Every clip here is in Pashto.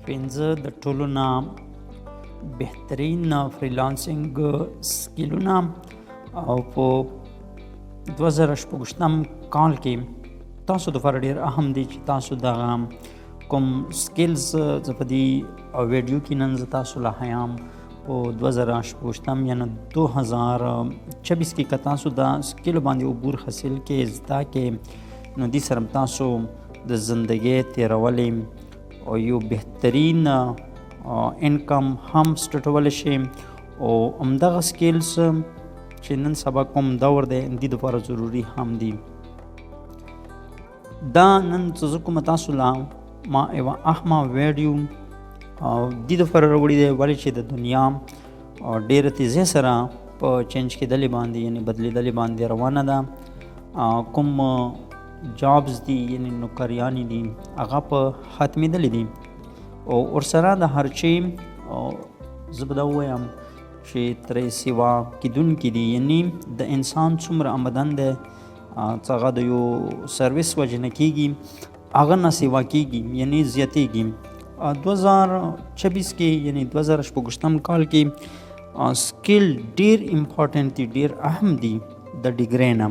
پنځه د ټولو نه بهترین freelancing سکیلونه او په 2026 کال کې تاسو دپاره ډېر اهم دی چې تاسو دغه کوم skills زه په دې ویډیو کې نن زه تاسو له ښیم په 2026 یعنی 2024 کې که تاسو دا skill باندې عبور حاصل کې زده کې، نو دې سره تاسو د زندګۍ تېرولې او یو بهترین income هم سټټولی شي. او همدغه skills چې نن سبا کوم دور دی، دې دپاره ضروري هم دي. دا نن چې زه کومه تاسو له ما یوه اهمه ویډیو او دې دپاره راوړي دی، ولې چې د دنیا ډېره تیزۍ سره په change کېدلې باندې، یعنې بدلېدلې باندې روانه ده. کوم jobs دي، یعنې نوکریانې دي، هغه په ختمېدلې دي او ورسره د هر چی زه به دا ووایم چې ترې سیوا کېدونکي دي. یعنې د انسان څومره آمدن دی چې هغه د یو سرویس وجې نه کېږي، هغه نه سیوا کېږي، یعنې زیاتېږي. 2024 کې، یعنې 2026 کال کې skill ډېر important دی، ډېر اهم دی د degree نه.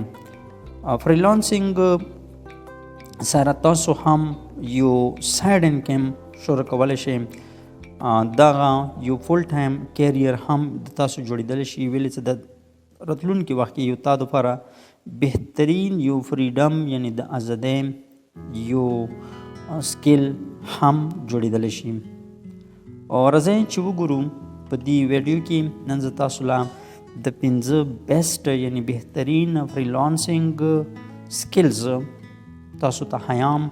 Freelancing سره تاسو هم یو side income شروع کولی شئ، دغه یو full time career هم د تاسو جوړېدلی شي، ویلې چې د راتلونکي وخت کې یو تا دپاره بهترین یو freedom، یعنی د ازادۍ یو skill هم جوړېدلی شي. او راځئ چې وګورو په دې ویډیو کې نن زه تاسو له د پنځه best، یعنی بهترین freelancing skills تاسو ته ښیم.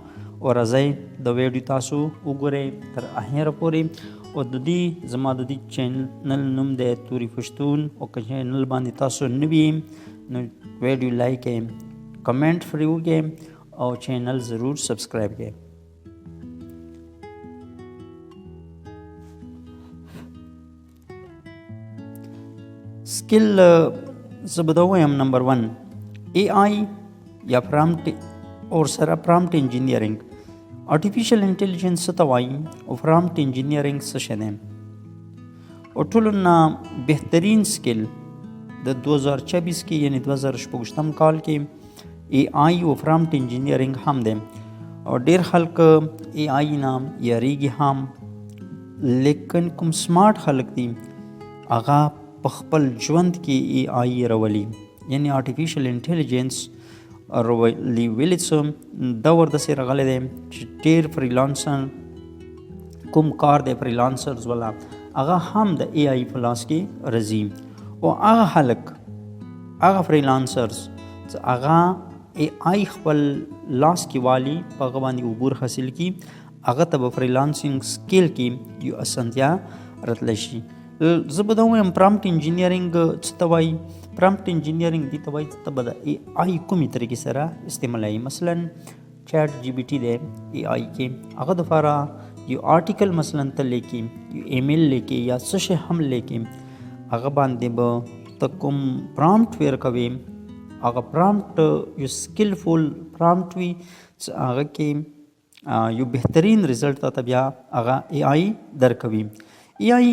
او راځئ د ویډیو تاسو وګورئ تر اخره پورې. او د دې زما د دې channel نوم دی توري پښتون، او که channel باندې تاسو نوي، نو ویډیو like کړئ، comment پرې وکړئ او channel ضرور subscribe کړئ. skill زه به دا ووایم، number 1 AI یا prompt اور سره prompt engineering. Artificial intelligence څه ته وایي او prompt engineering څه شی دی؟ او ټولو نه بهترین skill د 2024 کې، یعنی 2026 کال کې AI او prompt engineering هم دی. او ډیر خلک AI نه یریږي هم، لیکن کوم smart خلک دي هغه په خپل ژوند کې AI راولي، یعنی artificial intelligence راولي. ویلې څه دور داسې راغلی دی چې ډېر freelancer کوم کار دی، freelancers والا هغه هم د AI په لاس کې راځي. او هغه خلک، هغه freelancers چې هغه AI خپل لاس کې والي، په هغه باندې عبور حاصل کړي، هغه ته به freelancing skill کې یو اسانتیا راتلی شي. زه به دا ووایم، prompt engineering څه ته وایي؟ Prompt engineering دې ته وایي چې ته به د AI کومې طریقې سره استعمالوي. مثلا ChatGPT دی AI کې، هغه دپاره یو article مثلا ته لیکې، یو ایمیل لیکې یا څه شی هم لیکې، هغه باندې به ته کوم prompt ورکوې، هغه prompt یو skillful prompt وي چې هغه کې یو بهترین result ته بیا هغه AI درکوي. AI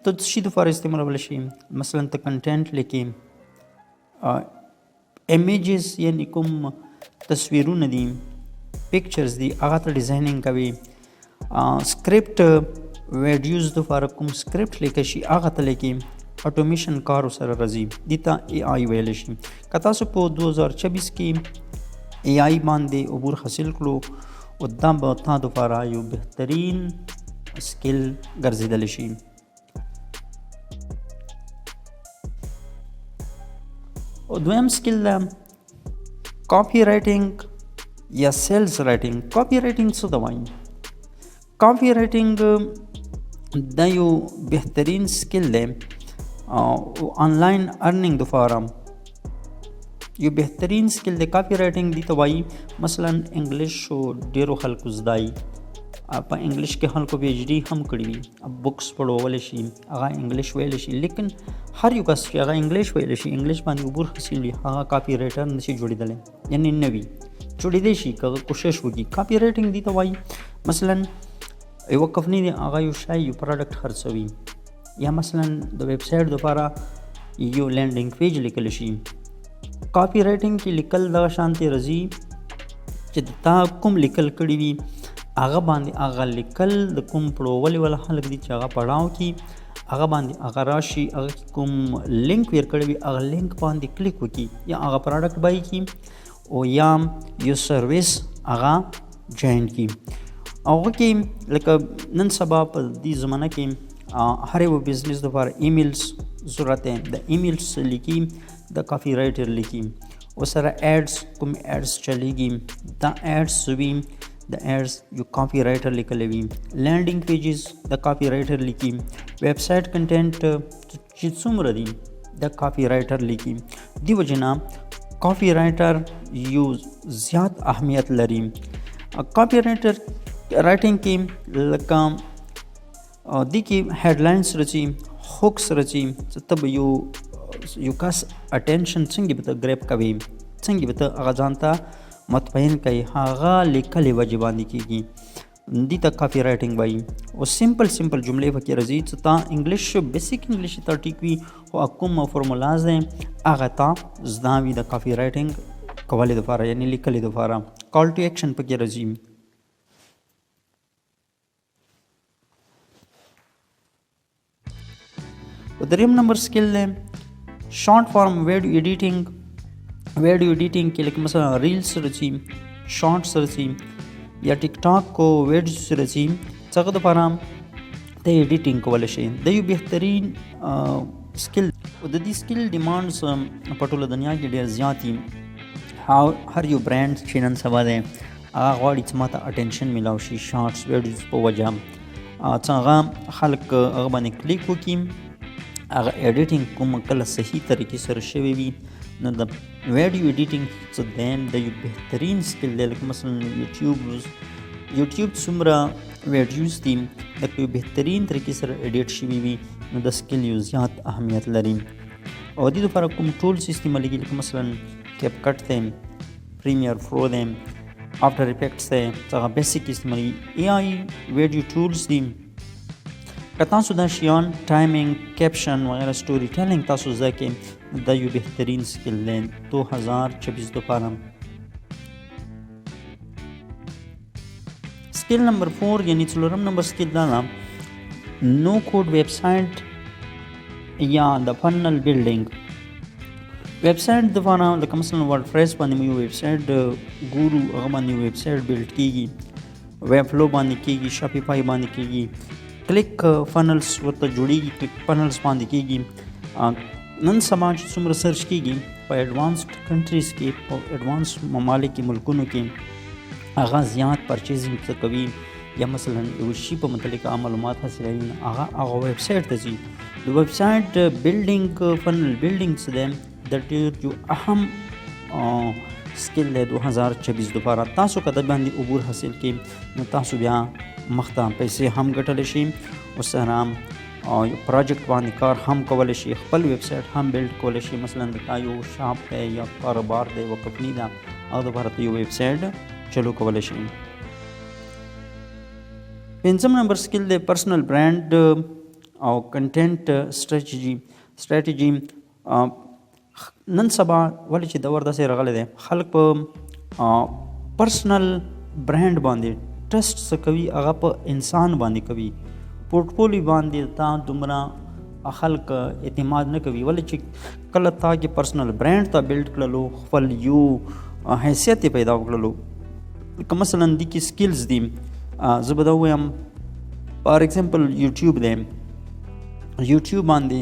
ته څه شي دپاره استعمالولی شي؟ مثلا ته content لیکې، images، یعنی کوم تصویرونه دي، pictures دي، هغه ته designing کوي، script، videos دپاره کوم سکرپټ لیکلی شي هغه ته لیکي، automation کار سره راځي، دې ته AI ویلی شي. که تاسو په 2024 کې AI باندې عبور حاصل کړو، او دا به تا دپاره یو بهترین skill ګرځېدلی شي. او دویم skill ده copywriting یا sales writing. Copywriting څه ته وایي؟ Copywriting دا یو بهترین skill دی او online earning دپاره یو بهترین skill دی. Copywriting دې ته وایي، مثلا English ډېرو خلکو زده وي، په English کې خلکو PhD هم کړي وي، books پړولی شي، هغه English ویلی شي، لیکن هر یو کس چې هغه English ویلی شي، English باندې عبور حاصل وي، هغه copywriter نشي جوړېدلی، یعنی نه وي جوړېدی شي که کوشش وکړي. Copywriting دې ته وایي مثلا یوه کمپني دی، هغه یو شی، یو پروډکټ خرڅوي، یا مثلا د ویب سایټ لپاره یو landing page لیکل شي. کاپي رایټینګ کې لیکل دغه شانتې راځي چې د تا کوم لیکل کړي وي، هغه باندې هغه لیکل د کوم پړولې والا خلک دي چې هغه پړاو کې هغه باندې هغه راشي، هغه کې کوم لینک ورکړی وي، هغه لینک باندې کلیک وکړي، یا هغه پروډکټ بای کړي او یا یو سرویس هغه جوین کړي. هغه کې لکه نن سبا په دې زمانه کې هر یو بزنس لپاره ایمیلز ضرورت دی. د ایمیلز لیکي د کاپي رایټر لیکي، ورسره ads، کوم ads چلیږي، دا ads وي، د ads یو کاپي رایټر لیکلی وي. landing pages د کاپي رایټر لیکي. ویب سایټ content چې څومره دي، د کاپي رایټر لیکي. دی وجه نه کاپي رایټر یو زیات اهمیت لري. کاپي رایټر رایټینګ کې لکه دې کې headlines راځي، hooks راځي، چې ته به یو کس attention څنګه به ته grab کوي، څنګه به ته هغه ځان ته مطمئن کوي، هغه لیکلې وجې باندې کېږي. دې ته کاپي رایټینګ وایي. او simple simple جملې پکې راځي چې تا English، basic English ته ټیک وي، خو کوم formulas دی هغه تا زده وي د کاپي رایټینګ کولې دپاره، یعنی لیکلې دپاره. call to action پکې راځي. په دریم نمبر skill دی short form video editing. video editing کې لکه مثلا reels راځي، shorts راځي، یا ټیک ټاک کو ویډیوز راځي، څنګه دپاره ته editing کولی شي. دا یو بهترین skill او د دې skill demands په ټوله دنیا کې ډېر زیات دي. هر یو برانډ چې نن سبا دی، هغه غواړي چې ماته attention میلاو شي shorts videos په وجه، چې هغه خلک هغه باندې کلیک وکړي. هغه editing کوم کله صحیح طریقې سره شوی وي، نو د video editing څه دی، د یو بهترین skill دی. لکه مثلا یوټیوب څومره ویډیوز دي، د یو بهترین طریقې سره edit شوي وي، نو د skill یو زیات اهمیت لري. او دې لپاره کوم tools استعمالیږي، لکه مثلا CapCut دی، Premiere Pro دی، After Effects دی، هغه basic استعمالیږي. AI video tools دي. که تاسو دا شیان، timing، caption وغیره، storytelling تاسو زده کړئ، دا یو بهترین skill دی 2026 دپاره. skill number 4، یعنی څلورم نمبر skill دا ده no code website یا د funnel building. ویب سایټ دپاره لکه مثلا WordPress باندې مو یو ویب سایټ ګورو، هغه باندې ویب سایټ build کیږي، Webflow باندې کیږي، Shopify باندې کیږي، ClickFunnels ورته جوړیږي، ClickFunnels باندې کیږي. نن سبا چې څومره search کیږي په advanced countries کې، په advance ممالک کې، ملکونو کې، هغه زیات purchasing څه کوي، یا مثلا یو شي په متعلق معلومات حاصلوي، هغه هغه ویب سایټ ته ځي. د ویب سایټ building، funnel building څه دی، د ډېر یو اهم skill دی 2026 دپاره. تاسو که د باندې عبور حاصل کړئ، نو تاسو بیا مخته پیسې هم ګټلی شئ، ورسره project باندې کار هم کولی شي، خپل ویب سایټ هم build کولی شي. مثلا د تا یو shop دی یا کاروبار دی، یوه کمپني ده، او دپاره ته یو ویب سایټ چلو کولی شي. پنځم نمبر skill دی personal brand او content strategy. نن سبا ولې چې دور داسې راغلی دی، خلک په personal brand باندې trust څه کوي، هغه په انسان باندې کوي. پورټفولیو باندې تا دومره خلک اعتماد نه کوي. ولې چې کله تا کې personal brand ته build کړلو، خپل یو حیثیت یې پیدا کړلو. که مثلا دې کې skills دي، زه به دا ووایم، for example یوټیوب دی. یوټیوب باندې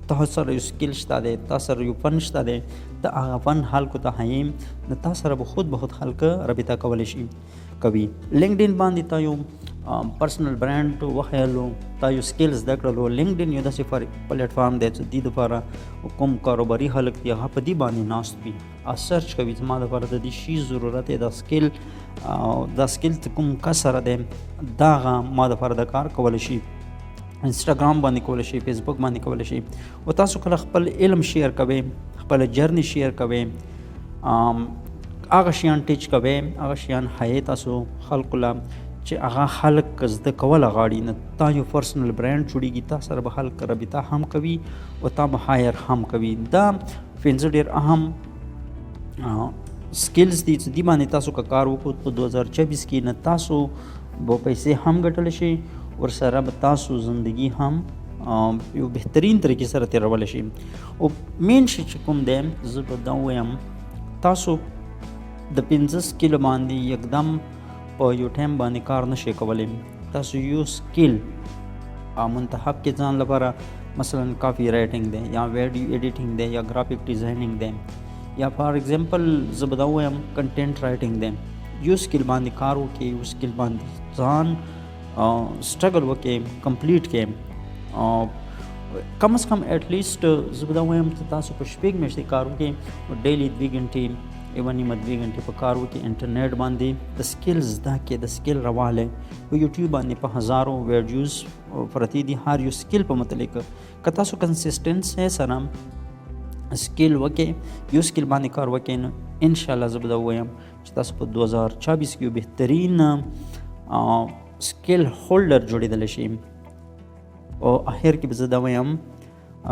تا سره یو skill شته دی، تا سره یو فن شته دی، ته هغه فن خلکو ته ښیې، نو تا سره به خود به خود خلک رابطه کولی شي کوي. LinkedIn باندې تا یو personal brand وښیلو، تا یو skill زده کړلو. LinkedIn یو داسې پلیټفارم دی چې دې دپاره کوم کاروباري خلک دي، هغه په دې باندې ناست وي او search کوي، زما دپاره د دې شي ضرورت دی، دا skill ته کوم کس سره دی، دغه ما دپاره د کار کولی شي. انسټاګرام باندې کولی شي، فیسبوک باندې کولی شي. او تاسو کله خپل علم share کوئ، خپل journey share کوئ، هغه شیان teach کوئ، هغه شیان ښیئ تاسو خلکو له. چې هغه خلک زده کوله غاړي، نو تا یو پرسنل برانډ جوړیږي، تا سره به خلک رابطه هم کوي او تا به hire هم کوي. دا پنځه ډېر اهم skills دي چې دې باندې تاسو که کار وکړو په 2024 کې، نه تاسو به پیسې هم ګټلی شئ، ورسره به تاسو زندگی هم یو بهترین طریقې سره تېرولی شئ. او main شی چې کوم دی، زه به دا ووایم، تاسو د پنځه skill باندې یکدم په یو time باندې کار نشئ کولی. تاسو یو skill منتخب کې ځان لپاره، مثلا copywriting دی یا video editing دی یا graphic designing دی یا for example زه به دا ووایم content writing دی، یو skill باندې کار وکړئ، یو skill باندې ځان struggle وکړئ، complete کړئ. کم از کم at least زه به دا وایم چې تاسو په 6 میاشتې کار وکړئ، daily 2 غنټې، یوه نیمه 2 غنټې په کار وکړئ، انټرنیټ باندې د skill زده کړئ، د skill روالی. په یوټیوب باندې په هزارو videos پرتې دي هر یو skill په متعلق. که تاسو consistency سره skill وکړئ، یو skill باندې کار وکړئ، نو انشاءالله زه به دا ووایم چې تاسو په 2024 کې یو بهترین skill holder جوړېدلی شئ. او اخر کې به زه دا وایم،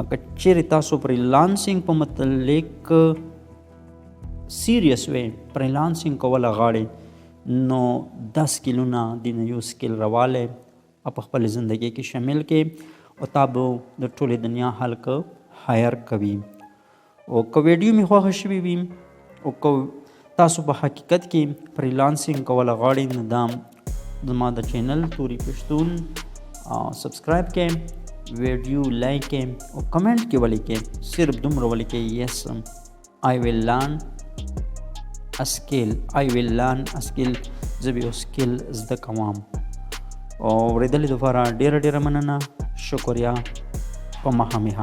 که چیرې تاسو freelancing په متعلق serious وئ، freelancing کوله غواړئ، نو دا skill ونه د نه یو skill روالی او په خپل زندګۍ کې شامل کړئ او تا به د ټولې دنیا خلک hire کوي. او که ویډیو مې خوښه شوې وي او که تاسو په حقیقت کې freelancing کوله غواړئ، نو دا زما د channel توري پښتون subscribe کړئ، ویډیو like کړئ او کمنټ کې ولیکئ، صرف دومره ولیکئ، "Yes, I will learn a skill, I will learn a skill." زه به یو skill زده کوم. او اورېدلې دپاره ډېره ډېره مننه، شکریه، په مخامخ.